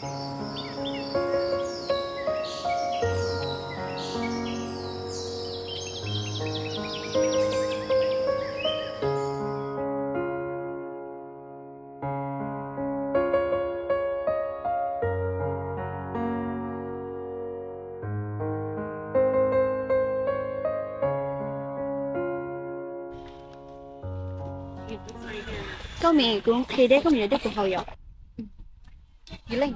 Koj Mim, kuv nqhis dej, koj mus yuav dej kuv haus yom. Yus Leej,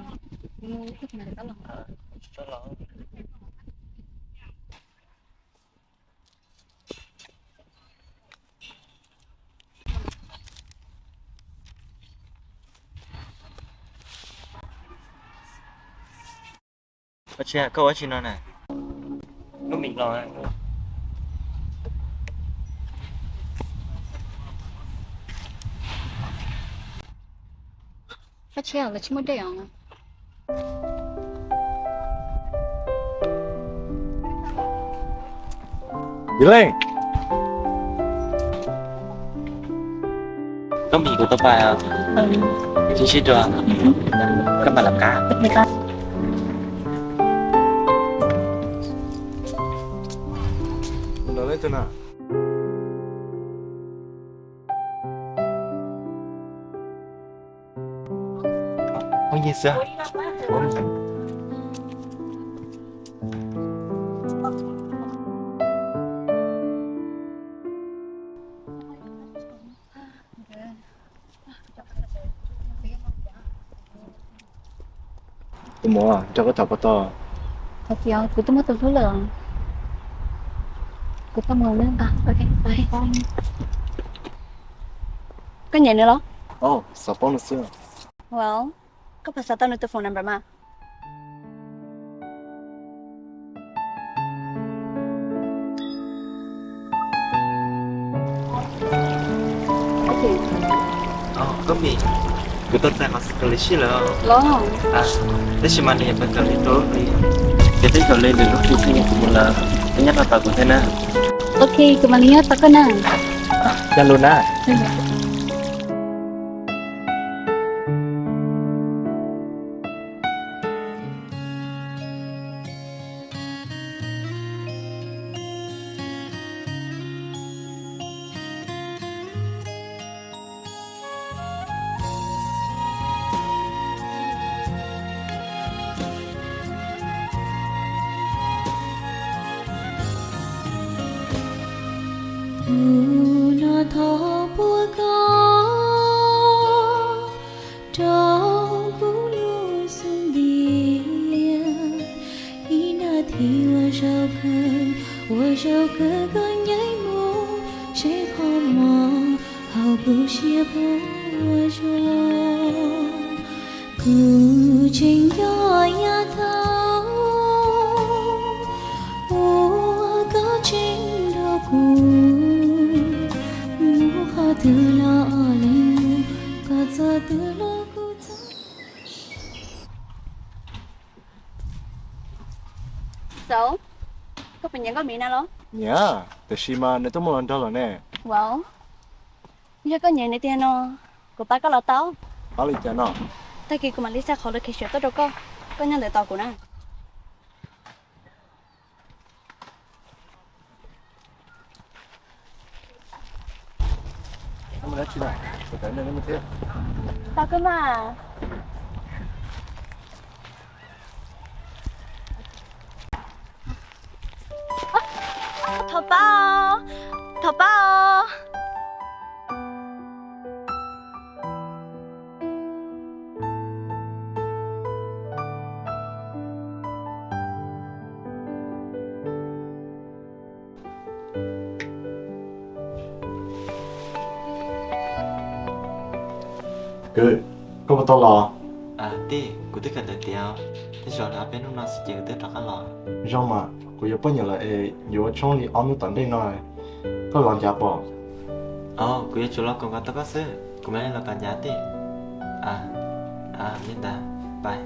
Ua tsi, koj ua tsi no na? Koj Mim los. Koj Mim los tsis muaj dej os. Yus Leej, koj Mim, kuv tau pais, sib ntsib dua, koj mam los qab. Tus muam, nrog koj tham puas tau? Kuv twb muaj tus hlub lawm. Kuv tau mus. Koj nyiam nws los? Xav paub nws xwb. Well, koj puas xav tau nws tus phone number mas? Koj Mim, kuv tau txais qhov xwm txheej lawm. Tab sis mas nws yuav tau li rau, ces twb tau li nws lub hlis thiaj yuav mus lawm, koj nyob no tos kuv thiab na. Ok, kuv mam li nyob tos koj na. Yog lus na. Kuv no thov puas koj rau kuv lub xub ntiag ib nas this ua zaum kawg, ua zaum kawg koj nyeem mus seb qhov mos hauv kuv siab puas zoo. Kuv tseem nco yav thaum uas koj tseem nrog kuv mus qhov twg los lees mus, koj txog twg los kuv txog. Xav, koj puas nyiam Nkauj Mim na los? Nyiam, tiam sis mas nws twb mus los nrog lawm ne. Wow, yog koj nyiam nws tiag no, kuv pab koj los tau. Pab li cas no? Tag kis kuv mam li xa qhov location tuaj rau koj, koj nyob ntawd tos kuv na. Tos koj mas. Thov pab os, thov pab os. Kwv, koj puas tau los? Tij, kuv twb kawm ntawv tiav, tej zaum li ob peb hnub no xwb ces kuv twb rov qab los. Zoo mas, kuv yuav poj niam lawm es yuav ua tshoob li ob hnub tom ntej no, koj los ncav pom. Kuv yuav tsum los koom nkaus tau koj xwb, kuv mam li los tom ncav tij. Li ntawd, bye.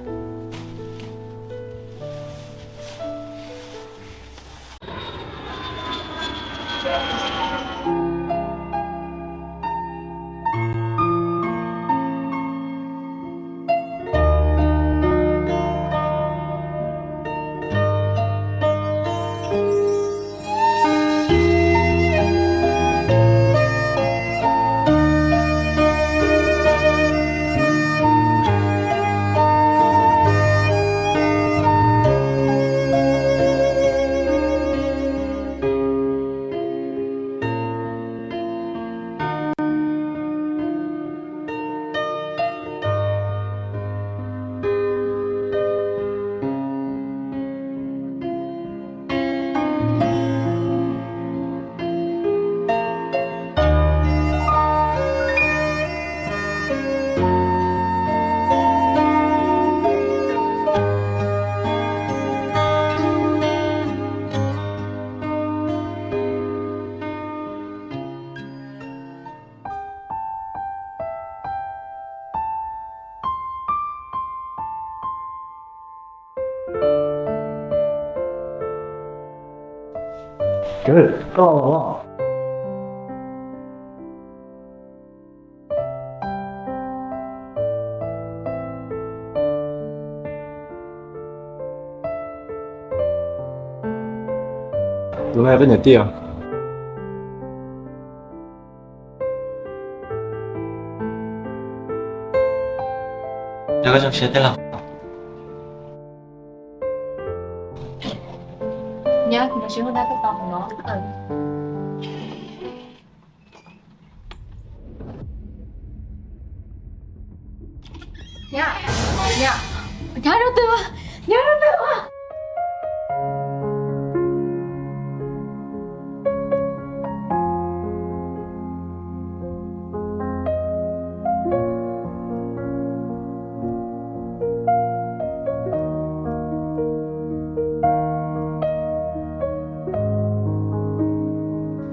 Koj los. Tus no yog koj niam tij os? Yog koj zoo siab thiab los? Nyob, nyob sib hu dab koj tau hauv no. Nyob, nyob, nyob rau twg, nyob rau twg.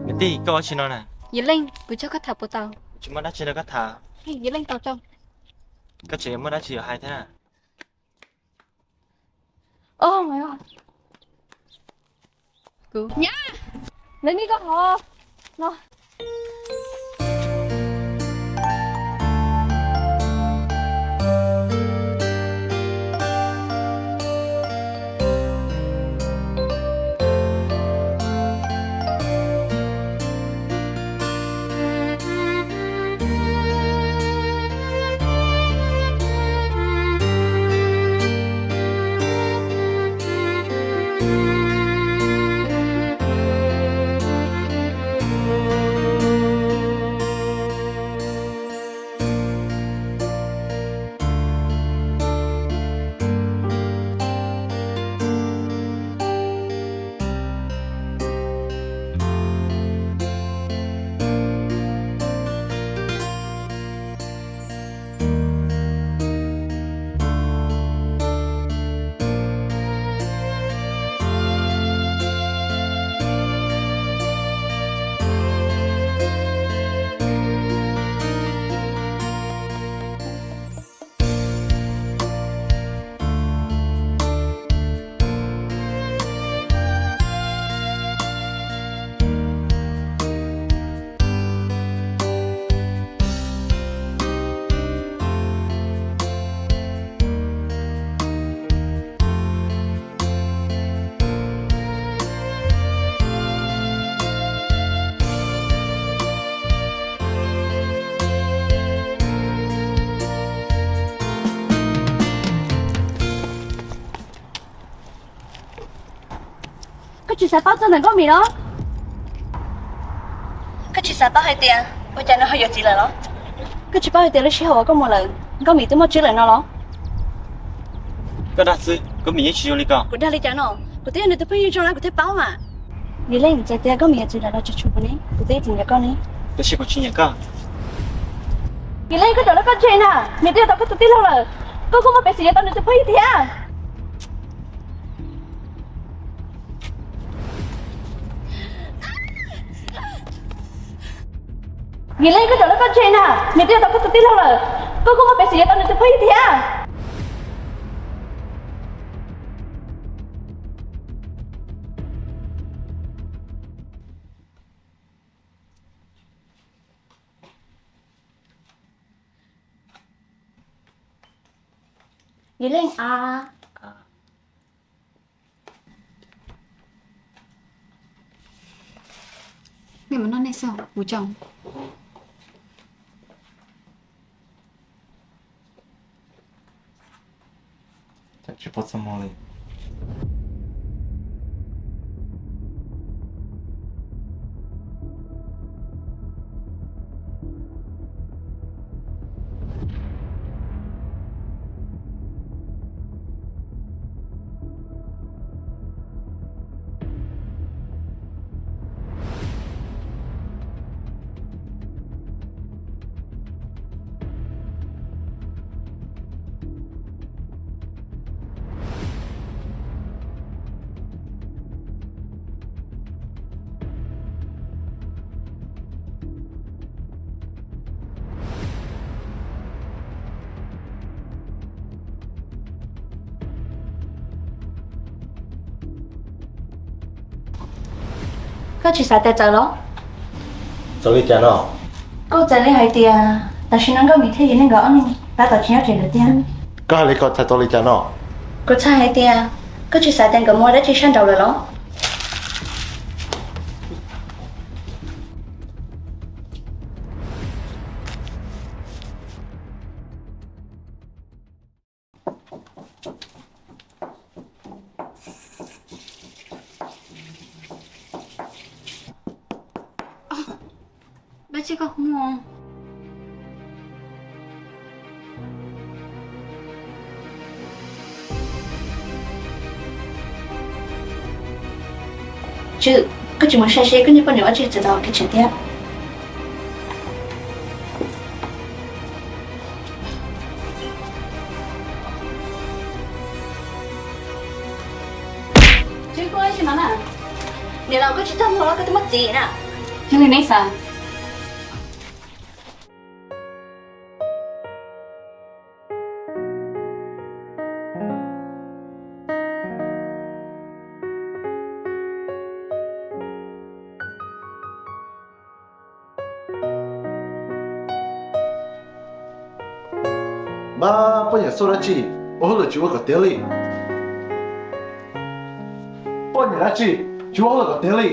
Niam tij, koj ua tsi no na? Yij Leej, kuv coj koj tham puas tau? Tsis muaj dab tsi rau koj tham. Yij Leej tau tso. Koj tseem yuav muaj dab tsi yuav hais thiab? Oh my God. Kuv nyab, lawv nij koj hov no. Koj tsis xav paub txog ntawm Nkauj Mim los? Koj tsis xav paub hais tias ua cas nws ho yuav txiv lawm los? Koj tsis paub hais tias lub sij hawm uas koj mus lawm, Nkauj Mim twb muaj tseeb lawm no los? Koj dag xwb, Nkauj Mim yeej tsis zoo li ko. Kuv dag li cas no? Kuv twb yog nws tus phooj ywg zoo na, kuv thiaj paub mas. Yij Leej, txawm tias Nkauj Mim yuav txiv lawm los tsis tshua kuv ne, kuv twb tsis nyiam koj ne. Tab sis kuv tsis nyiam koj. Yij Leej, koj rov lub koj tseg na, nws twb yog tau koj tus tij laug lawm, koj kuj muaj peev xwm yuav tau nws tus phooj ywg thiab. Yij Leej, koj rov lub koj tseg na, nws twb yog tau koj tus tij laug lawm, koj kuj muaj peev xwm yuav tau nws tus phooj ywg thiab. Yij Leej a. Nej mus noj nej xwb, kuv coj. Tsis paub txog mo li. Koj tsis xav tias txawv los? Txawv li cas no? Kuj txawv li hais tias tam sim no Nkauj Mim thiab yus neej nkawd ob leeg tab tom tsis nyob tsev lawm tiag. Koj hais li ko txhais tau li cas no? Kuv txhais hais tias koj tsis xav tias nkawd mus ua dab tsi sab nraud lawm los? Dab tsi koj hu? Tswm, koj tsis mus saib seb koj niag poj niam ua dab tsi txawv tau kev tseem thiab. Tswm, koj ua dab tsi mas na? Niam laus, koj tsis txhob muag los, koj twb muab txiv na. Yog li neb xav. Npab, poj niam xauj dab tsi, ua hauj lwm tsis ua kom tiav li. Poj niam dab tsi, tsis ua hauj lwm kom tiav li.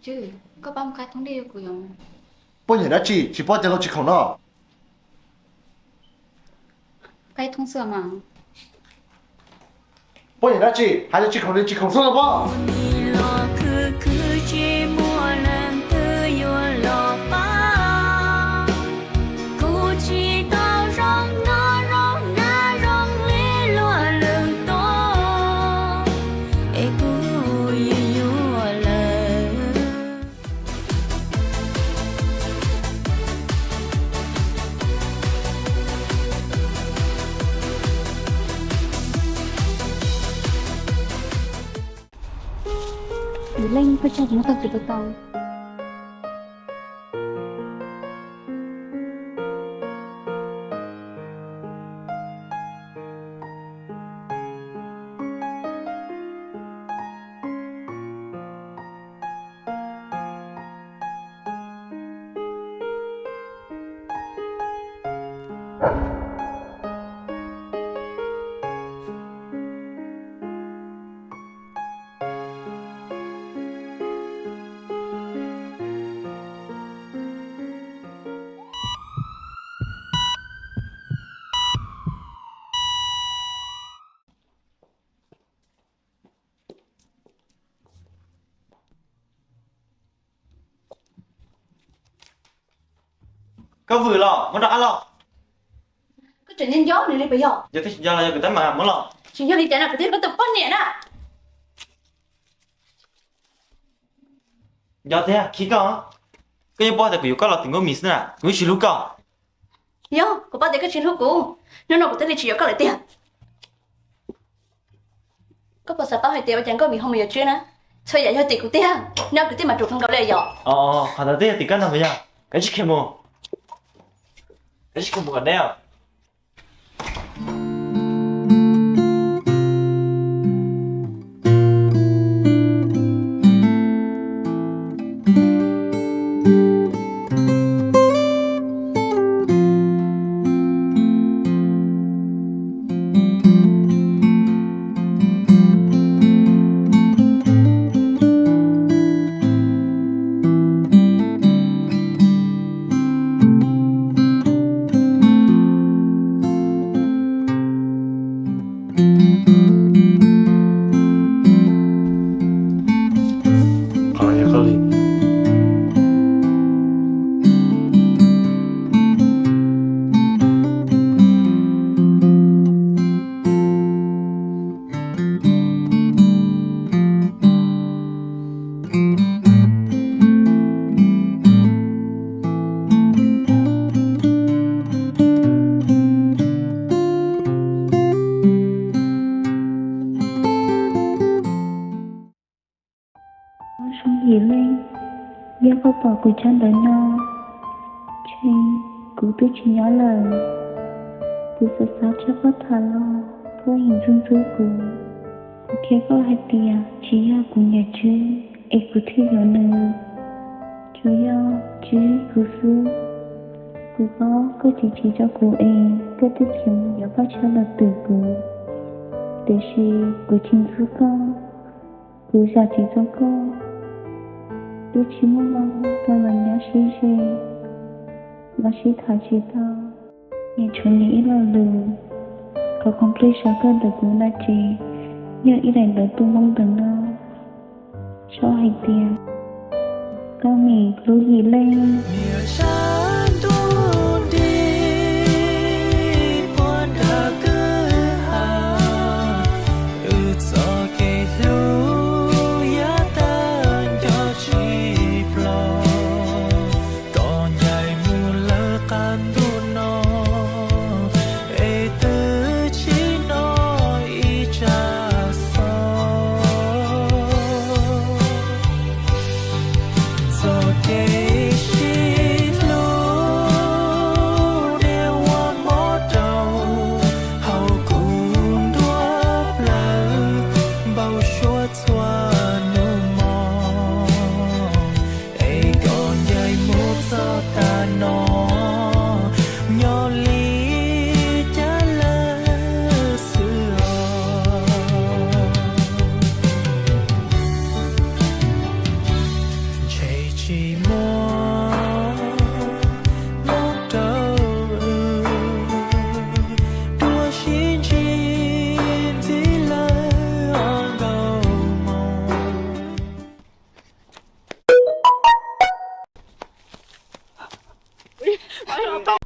Tswm, koj pab mus qaib thoob dej rau kuv os. Poj niam dab tsi tsis paub tias luag tsis khoom no? Qaib thoob xwb mas. Poj niam dab tsi hais tias tsis khoom li tsis khoom xwb los pob. Yus leej pheej tsa tus no tau tus tau tau. Koj vwm los muab rov qab los. Koj tseem nco nco nws li puas yog? Yog twb tsis nco los yog kuv tab mas muab los. Tsis yog li cas no kuv twb yog koj tus poj niam na. Nco tiag khib koj. Koj yeej paub tias kuv yuav koj los tim Nkauj Mim xwb na, kuv yeej tsis hlub koj. Yog kuv paub tias koj tsis hlub kuv, hnub no kuv thiaj li tsis yuav koj lawm tiag. Koj puas xav paub hais tias ua cas Nkauj Mim ho mus yuav Tswb na? Txhua yam yog tim kuv tiag, neb ob kwv tij mas ruam kawg nkaus li yom. Qhov ntawd twb yog tim koj ntag puas yog? Koj tsis khiav mus, koj tsis khiav mus kom neb os. Yog koj pom kuv tsab ntawv no, ces kuv twb tsis nyob lawm. Kuv xav xav tso koj tham los koj yeej ntxub ntxub kuv. Kuv qhia koj hais tias tsis yog kuv nyiam Tswb es kuv thiaj yuav nws, tsuas yog Tswb kuv xwb. Kuv paub koj tsis tsev rau kuv es koj twb tseem yuav paj tsha los twm kuv, tiam sis kuv tsis ntxub koj. Kuv zam txim rau koj, twb tsis muaj mob, koj los nyob sib ze, los sib tham tsis tau. Nyias tshuav nyias ib lo lus, qhov conclusion koj ntawm kuv no ces yog ib daim ntawv tu moo ntawm no, sau hais tias koj nim hlub yim leej. Niam sab ntuj nti, puag nram kwj ha, wb txoj kev hlub yav tag nco tsis ploj. Koj ncaim mus lawm qab ntuj no, es twb tsis hnov ib tsab xov. Txoj kev sib hlub niaj ua mob rau hauv kuv nruab plawv, npau suav txhua hnub hmo, es koj ncaim mus txog tag no, nyob li cas lawm xwb os. Ntshe tsis muaj mob rau wb, dua sib ntsib ntxiv lawm ob nkaus moos.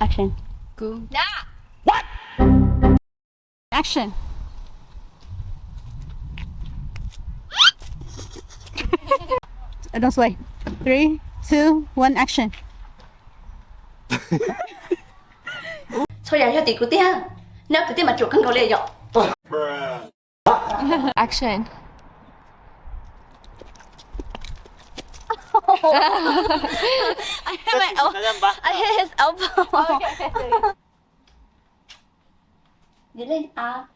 Action. Kuv. Action. Don't sway. Three, two, one, action. Txhua yam yog tim kuv tiag, neb ob tug thiaj mas ruam kawg nkaus li yom. Action. I hit my el-, I hit his elbow. Yog leej av.